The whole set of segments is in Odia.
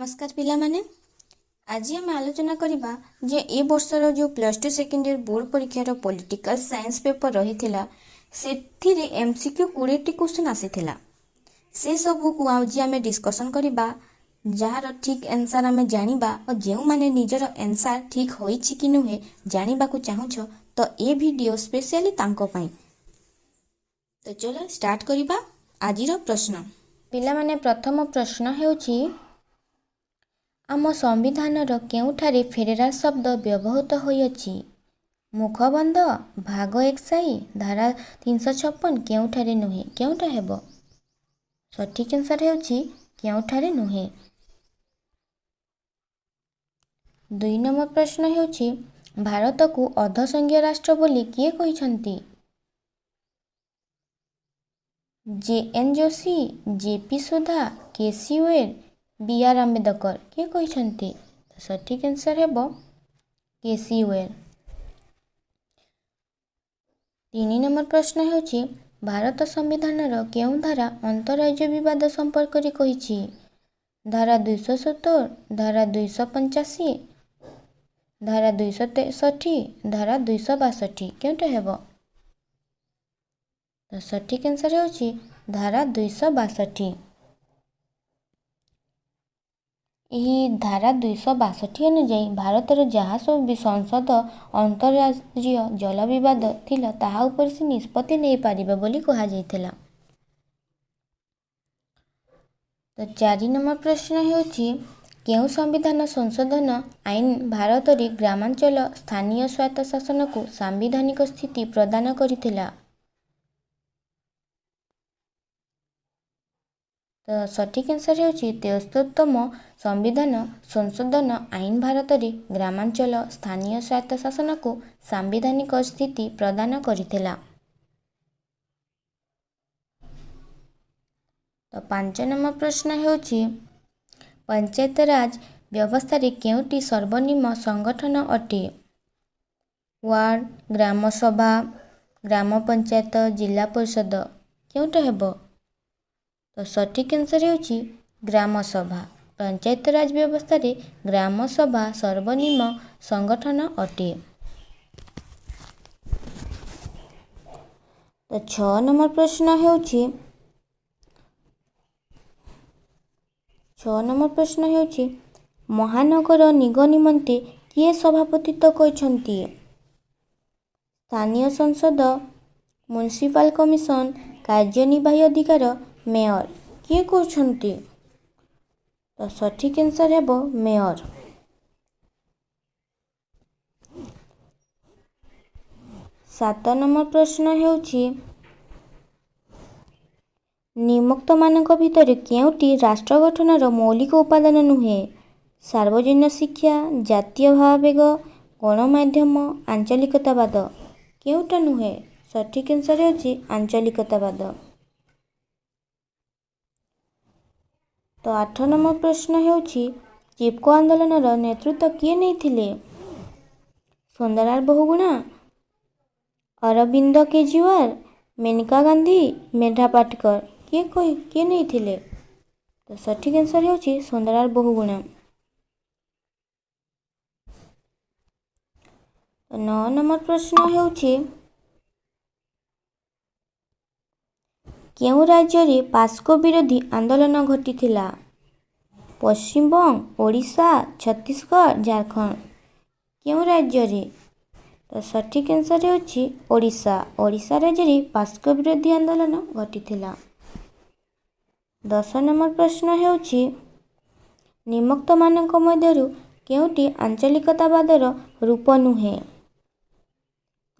ନମସ୍କାର ପିଲାମାନେ, ଆଜି ଆମେ ଆଲୋଚନା କରିବା ଯେ ଏ ବର୍ଷର ଯେଉଁ ପ୍ଲସ୍ 2 ସେକେଣ୍ଡ ଇୟର ବୋର୍ଡ଼ ପରୀକ୍ଷାର ପଲିଟିକାଲ ସାଇନ୍ସ ପେପର ରହିଥିଲା, ସେଥିରେ MCQ 20ଟି କ୍ୱେଶ୍ଚନ୍ ଆସିଥିଲା। ସେସବୁକୁ ଆଜି ଆମେ ଡିସ୍କସନ୍ କରିବା, ଯାହାର ଠିକ୍ ଆନ୍ସର୍ ଆମେ ଜାଣିବା। ଆଉ ଯେଉଁମାନେ ନିଜର ଆନ୍ସର୍ ଠିକ୍ ହୋଇଛି କି ନୁହେଁ ଜାଣିବାକୁ ଚାହୁଁଛ, ତ ଏ ଭିଡ଼ିଓ ସ୍ପେଶିଆଲି ତାଙ୍କ ପାଇଁ। ତ ଚଲ ଷ୍ଟାର୍ଟ କରିବା ଆଜିର ପ୍ରଶ୍ନ। ପିଲାମାନେ, ପ୍ରଥମ ପ୍ରଶ୍ନ ହେଉଛି, ଆମ ସମ୍ବିଧାନର କେଉଁଠାରେ ଫେଡେରାଲ ଶବ୍ଦ ବ୍ୟବହୃତ ହୋଇଅଛି? ମୁଖବନ୍ଧ, ଭାଗ XI, ଧାରା 356, କେଉଁଠାରେ ନୁହେଁ। କେଉଁଟା ହେବ? ସଠିକ୍ ଆନ୍ସର୍ ହେଉଛି କେଉଁଠାରେ ନୁହେଁ। 2 ନମ୍ବର ପ୍ରଶ୍ନ ହେଉଛି, ଭାରତକୁ ଅର୍ଦ୍ଧସଂଘୀୟ ରାଷ୍ଟ୍ର ବୋଲି କିଏ କହିଛନ୍ତି? J N Joshi, J P Sudha, K C Wheare, B R Ambedkar. କିଏ କହିଛନ୍ତି? ସଠିକ୍ ଆନ୍ସର୍ ହେବ କେ ସି ୱେର। 3 ନମ୍ବର ପ୍ରଶ୍ନ ହେଉଛି, ଭାରତ ସମ୍ବିଧାନର କେଉଁ ଧାରା ଅନ୍ତରାଜ୍ୟ ବିବାଦ ସମ୍ପର୍କରେ କହିଛି? ଧାରା 270, ଧାରା 285, ଧାରା 263, ଧାରା 262। କେଉଁଟା ହେବ? ତ ସଠିକ୍ ଆନ୍ସର୍ ହେଉଛି ଧାରା 262। ଏହି ଧାରା 262 ଅନୁଯାୟୀ ଭାରତର ଯାହା ସବୁ ବି ସଂସଦ ଅନ୍ତରାଜ୍ୟ ଜଳ ବିବାଦ ଥିଲା, ତାହା ଉପରେ ସେ ନିଷ୍ପତ୍ତି ନେଇପାରିବେ ବୋଲି କୁହାଯାଇଥିଲା। ତ 4 ନମ୍ବର ପ୍ରଶ୍ନ ହେଉଛି, କେଉଁ ସମ୍ବିଧାନ ସଂଶୋଧନ ଆଇନ ଭାରତରେ ଗ୍ରାମାଞ୍ଚଳ ସ୍ଥାନୀୟ ସ୍ୱାୟତ୍ତ ଶାସନକୁ ସାମ୍ବିଧାନିକ ସ୍ଥିତି ପ୍ରଦାନ କରିଥିଲା? ତ ସଠିକ୍ ଆନ୍ସର୍ ହେଉଛି 73ତମ ସମ୍ବିଧାନ ସଂଶୋଧନ ଆଇନ ଭାରତରେ ଗ୍ରାମାଞ୍ଚଳ ସ୍ଥାନୀୟ ସ୍ୱାୟତ୍ତ ଶାସନକୁ ସାମ୍ବିଧାନିକ ସ୍ଥିତି ପ୍ରଦାନ କରିଥିଲା। ତ 5 ନମ୍ବର ପ୍ରଶ୍ନ ହେଉଛି, ପଞ୍ଚାୟତରାଜ ବ୍ୟବସ୍ଥାରେ କେଉଁଟି ସର୍ବନିମ୍ନ ସଂଗଠନ ଅଟେ? ୱାର୍ଡ, ଗ୍ରାମ ସଭା, ଗ୍ରାମ ପଞ୍ଚାୟତ, ଜିଲ୍ଲା ପରିଷଦ। କେଉଁଟା ହେବ? ତ ସଠିକ୍ ଆନ୍ସର୍ ହେଉଛି ଗ୍ରାମ ସଭା। ପଞ୍ଚାୟତରାଜ ବ୍ୟବସ୍ଥାରେ ଗ୍ରାମ ସଭା ସର୍ବନିମ୍ନ ସଂଗଠନ ଅଟେ। ତ 6 ନମ୍ବର ପ୍ରଶ୍ନ ହେଉଛି, 6 ନମ୍ବର ପ୍ରଶ୍ନ ହେଉଛି, ମହାନଗର ନିଗମ ନିମନ୍ତେ କିଏ ସଭାପତିତ୍ୱ କରିଛନ୍ତି? ସ୍ଥାନୀୟ ସଂସଦ, ମ୍ୟୁନିସିପାଲ କମିଶନ, କାର୍ଯ୍ୟନିର୍ବାହୀ ଅଧିକାର, ମେୟର। କିଏ କରୁଛନ୍ତି? ତ ସଠିକ୍ ଆନ୍ସର୍ ହେବ ମେୟର। 7 ନମ୍ବର ପ୍ରଶ୍ନ ହେଉଛି, ନିମ୍ନୋକ୍ତମାନଙ୍କ ଭିତରେ କେଉଁଟି ରାଷ୍ଟ୍ର ଗଠନର ମୌଳିକ ଉପାଦାନ ନୁହେଁ? ସାର୍ବଜନୀନ ଶିକ୍ଷା, ଜାତୀୟ ଭାବାବେଗ, ଗଣମାଧ୍ୟମ, ଆଞ୍ଚଳିକତାବାଦ। କେଉଁଟା ନୁହେଁ? ସଠିକ୍ ଆନ୍ସର୍ ହେଉଛି ଆଞ୍ଚଳିକତାବାଦ। ତ 8 ନମ୍ବର ପ୍ରଶ୍ନ ହେଉଛି, ଚିପକୋ ଆନ୍ଦୋଳନର ନେତୃତ୍ୱ କିଏ ନେଇଥିଲେ? ସୁନ୍ଦରଲାଲ ବହୁଗୁଣା, ଅରବିନ୍ଦ କେଜରିୱାଲ, ମେନକା ଗାନ୍ଧୀ, ମେଧା ପାଟକର। କିଏ ନେଇଥିଲେ? ତ ସଠିକ୍ ଆନ୍ସର୍ ହେଉଛି ସୁନ୍ଦରଲାଲ ବହୁଗୁଣା। ତ 9 ନମ୍ବର ପ୍ରଶ୍ନ ହେଉଛି, କେଉଁ ରାଜ୍ୟରେ ପାସ୍କୋ ବିରୋଧୀ ଆନ୍ଦୋଳନ ଘଟିଥିଲା? ପଶ୍ଚିମବଙ୍ଗ, ଓଡ଼ିଶା, ଛତିଶଗଡ଼, ଝାଡ଼ଖଣ୍ଡ। କେଉଁ ରାଜ୍ୟରେ? ତ ସଠିକ୍ ଆନ୍ସର୍ ହେଉଛି ଓଡ଼ିଶା। ଓଡ଼ିଶା ରାଜ୍ୟରେ ପାସ୍କୋ ବିରୋଧୀ ଆନ୍ଦୋଳନ ଘଟିଥିଲା। 10 ନମ୍ବର ପ୍ରଶ୍ନ ହେଉଛି, ନିମ୍ନୋକ୍ତମାନଙ୍କ ମଧ୍ୟରୁ କେଉଁଟି ଆଞ୍ଚଳିକତାବାଦର ରୂପ ନୁହେଁ?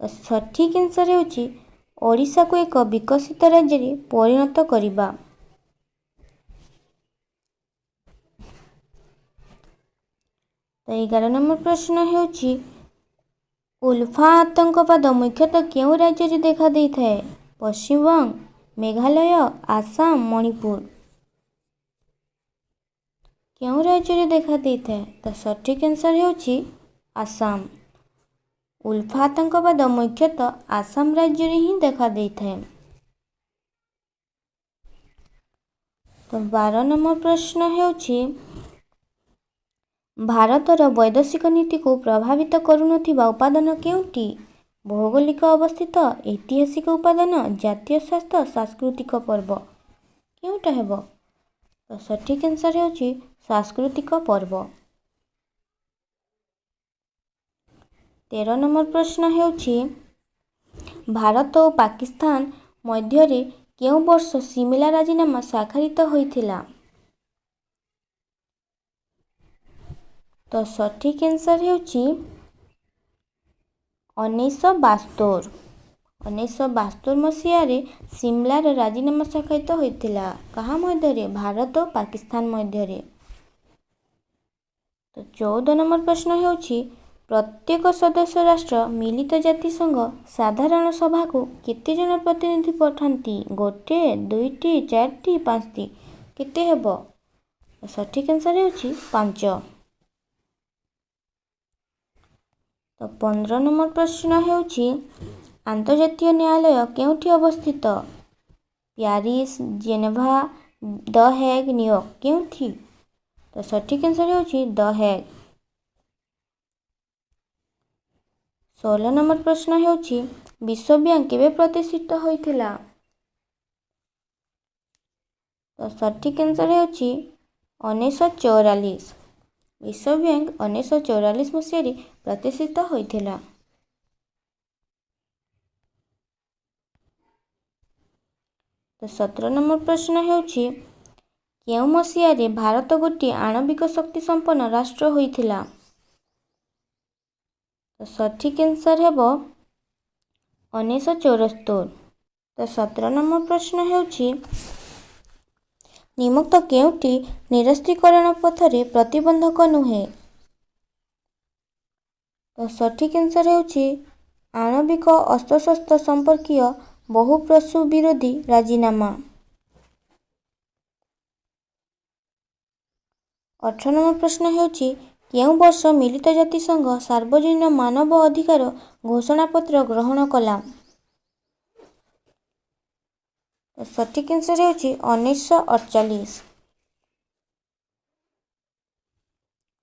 ତ ସଠିକ୍ ଆନ୍ସର୍ ହେଉଛି ଓଡ଼ିଶାକୁ ଏକ ବିକଶିତ ରାଜ୍ୟରେ ପରିଣତ କରିବା। ତ 11 ନମ୍ବର ପ୍ରଶ୍ନ ହେଉଛି, ଉଲଫା ଆତଙ୍କବାଦ ମୁଖ୍ୟତଃ କେଉଁ ରାଜ୍ୟରେ ଦେଖାଦେଇଥାଏ? ପଶ୍ଚିମବଙ୍ଗ, ମେଘାଳୟ, ଆସାମ, ମଣିପୁର। କେଉଁ ରାଜ୍ୟରେ ଦେଖାଦେଇଥାଏ? ତ ସଠିକ୍ ଆନ୍ସର୍ ହେଉଛି ଆସାମ। ଉଲଫା ଆତଙ୍କବାଦ ମୁଖ୍ୟତଃ ଆସାମ ରାଜ୍ୟରେ ହିଁ ଦେଖାଦେଇଥାଏ। ତ 12 ନମ୍ବର ପ୍ରଶ୍ନ ହେଉଛି, ଭାରତର ବୈଦେଶିକ ନୀତିକୁ ପ୍ରଭାବିତ କରୁନଥିବା ଉପାଦାନ କେଉଁଟି? ଭୌଗୋଳିକ ଅବସ୍ଥିତ, ଐତିହାସିକ ଉପାଦାନ, ଜାତୀୟ ସ୍ୱାର୍ଥ, ସାଂସ୍କୃତିକ ପର୍ବ। କେଉଁଟା ହେବ? ତ ସଠିକ୍ ଆନ୍ସର୍ ହେଉଛି ସାଂସ୍କୃତିକ ପର୍ବ। 13 ନମ୍ବର ପ୍ରଶ୍ନ ହେଉଛି, ଭାରତ ଓ ପାକିସ୍ତାନ ମଧ୍ୟରେ କେଉଁ ବର୍ଷ ସିମଲା ରାଜିନାମା ସ୍ୱାକ୍ଷରିତ ହୋଇଥିଲା? ତ ସଠିକ୍ ଆନ୍ସର୍ ହେଉଛି 1972। 1972 ମସିହାରେ ସିମଲାର ରାଜିନାମା ସ୍ୱାକ୍ଷରିତ ହୋଇଥିଲା। କାହା ମଧ୍ୟରେ? ଭାରତ ଓ ପାକିସ୍ତାନ ମଧ୍ୟରେ। ତ 14 ନମ୍ବର ପ୍ରଶ୍ନ ହେଉଛି, ପ୍ରତ୍ୟେକ ସଦସ୍ୟ ରାଷ୍ଟ୍ର ମିଳିତ ଜାତିସଂଘ ସାଧାରଣ ସଭାକୁ କେତେ ଜଣ ପ୍ରତିନିଧି ପଠାନ୍ତି? ଗୋଟେ, ଦୁଇଟି, ଚାରିଟି, ପାଞ୍ଚଟି। କେତେ ହେବ? ସଠିକ୍ ଆନ୍ସର୍ ହେଉଛି 5। ତ 15 ନମ୍ବର ପ୍ରଶ୍ନ ହେଉଛି, ଆନ୍ତର୍ଜାତୀୟ ନ୍ୟାୟାଳୟ କେଉଁଠି ଅବସ୍ଥିତ? ପ୍ୟାରିସ୍, ଜେନେଭା, ଦ ହେଗ୍, ନ୍ୟୁୟର୍କ। କେଉଁଠି? ତ ସଠିକ୍ ଆନ୍ସର୍ ହେଉଛି ଦ ହେଗ୍। 16 ନମ୍ବର ପ୍ରଶ୍ନ ହେଉଛି, ବିଶ୍ୱ ବ୍ୟାଙ୍କ କେବେ ପ୍ରତିଷ୍ଠିତ ହୋଇଥିଲା? ତ ସଠିକ୍ ଆନ୍ସର୍ ହେଉଛି 1944। ବିଶ୍ୱ ବ୍ୟାଙ୍କ 1944 ମସିହାରେ ପ୍ରତିଷ୍ଠିତ ହୋଇଥିଲା। ତ 17 ନମ୍ବର ପ୍ରଶ୍ନ ହେଉଛି, କେଉଁ ମସିହାରେ ଭାରତ ଗୋଟିଏ ଆଣବିକ ଶକ୍ତି ସମ୍ପନ୍ନ ରାଷ୍ଟ୍ର ହୋଇଥିଲା? ତ ସଠିକ୍ ଆନ୍ସର୍ ହେବ 1974। ତ 17 ନମ୍ବର ପ୍ରଶ୍ନ ହେଉଛି, ନିମ୍ନୋକ୍ତ କେଉଁଟି ନିରସ୍ତ୍ରୀକରଣ ପଥରେ ପ୍ରତିବନ୍ଧକ ନୁହେଁ? ତ ସଠିକ୍ ଆନ୍ସର୍ ହେଉଛି ଆଣବିକ ଅସ୍ତ୍ରଶସ୍ତ୍ର ସମ୍ପର୍କୀୟ ବହୁପ୍ରସୂ ବିରୋଧୀ ରାଜିନାମା। 18 ନମ୍ବର ପ୍ରଶ୍ନ ହେଉଛି, କେଉଁ ବର୍ଷ ମିଳିତ ଜାତିସଂଘ ସାର୍ବଜନୀନ ମାନବ ଅଧିକାର ଘୋଷଣାପତ୍ର ଗ୍ରହଣ କଲା? ତ ସଠିକ୍ ଆନ୍ସର୍ ହେଉଛି 1948।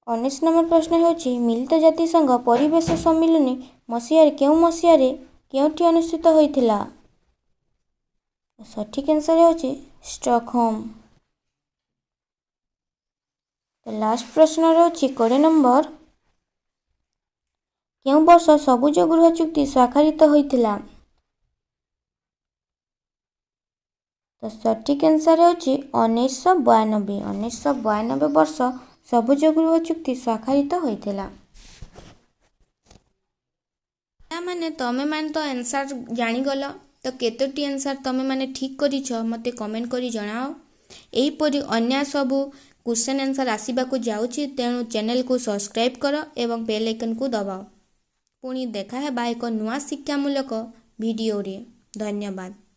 19 ନମ୍ବର ପ୍ରଶ୍ନ ହେଉଛି, ମିଳିତ ଜାତିସଂଘ ପରିବେଶ ସମ୍ମିଳନୀ ମସିହାରେ କେଉଁ ମସିହାରେ କେଉଁଠି ଅନୁଷ୍ଠିତ ହୋଇଥିଲା? ସଠିକ୍ ଆନ୍ସର୍ ହେଉଛି ଷ୍ଟକହୋମ। ତ ଲାଷ୍ଟ ପ୍ରଶ୍ନ ରହୁଛି 20 ନମ୍ବର, କେଉଁ ବର୍ଷ ସବୁଜ ଗୃହ ଚୁକ୍ତି ସ୍ୱାକ୍ଷରିତ ହୋଇଥିଲା? ତ ସଠିକ୍ ଆନ୍ସର୍ ହେଉଛି 1992। 1992 ବର୍ଷ ସବୁଜ ଗୃହ ଚୁକ୍ତି ସ୍ୱାକ୍ଷରିତ ହୋଇଥିଲା। ପିଲାମାନେ, ତମେମାନେ ତ ଆନ୍ସର୍ ଜାଣିଗଲ। ତ କେତୋଟି ଆନ୍ସର୍ ତମେମାନେ ଠିକ୍ କରିଛ, ମୋତେ କମେଣ୍ଟ କରି ଜଣାଅ। ଏହିପରି ଅନ୍ୟ ସବୁ କ୍ୱେଶ୍ଚନ୍ ଆନ୍ସର୍ ଆସିବାକୁ ଯାଉଛି, ତେଣୁ ଚ୍ୟାନେଲକୁ ସବସ୍କ୍ରାଇବ୍ କର ଏବଂ ବେଲ୍ ଆଇକନ୍କୁ ଦବାଅ। ପୁଣି ଦେଖା ହେବା ଏକ ନୂଆ ଶିକ୍ଷାମୂଳକ ଭିଡ଼ିଓରେ। ଧନ୍ୟବାଦ।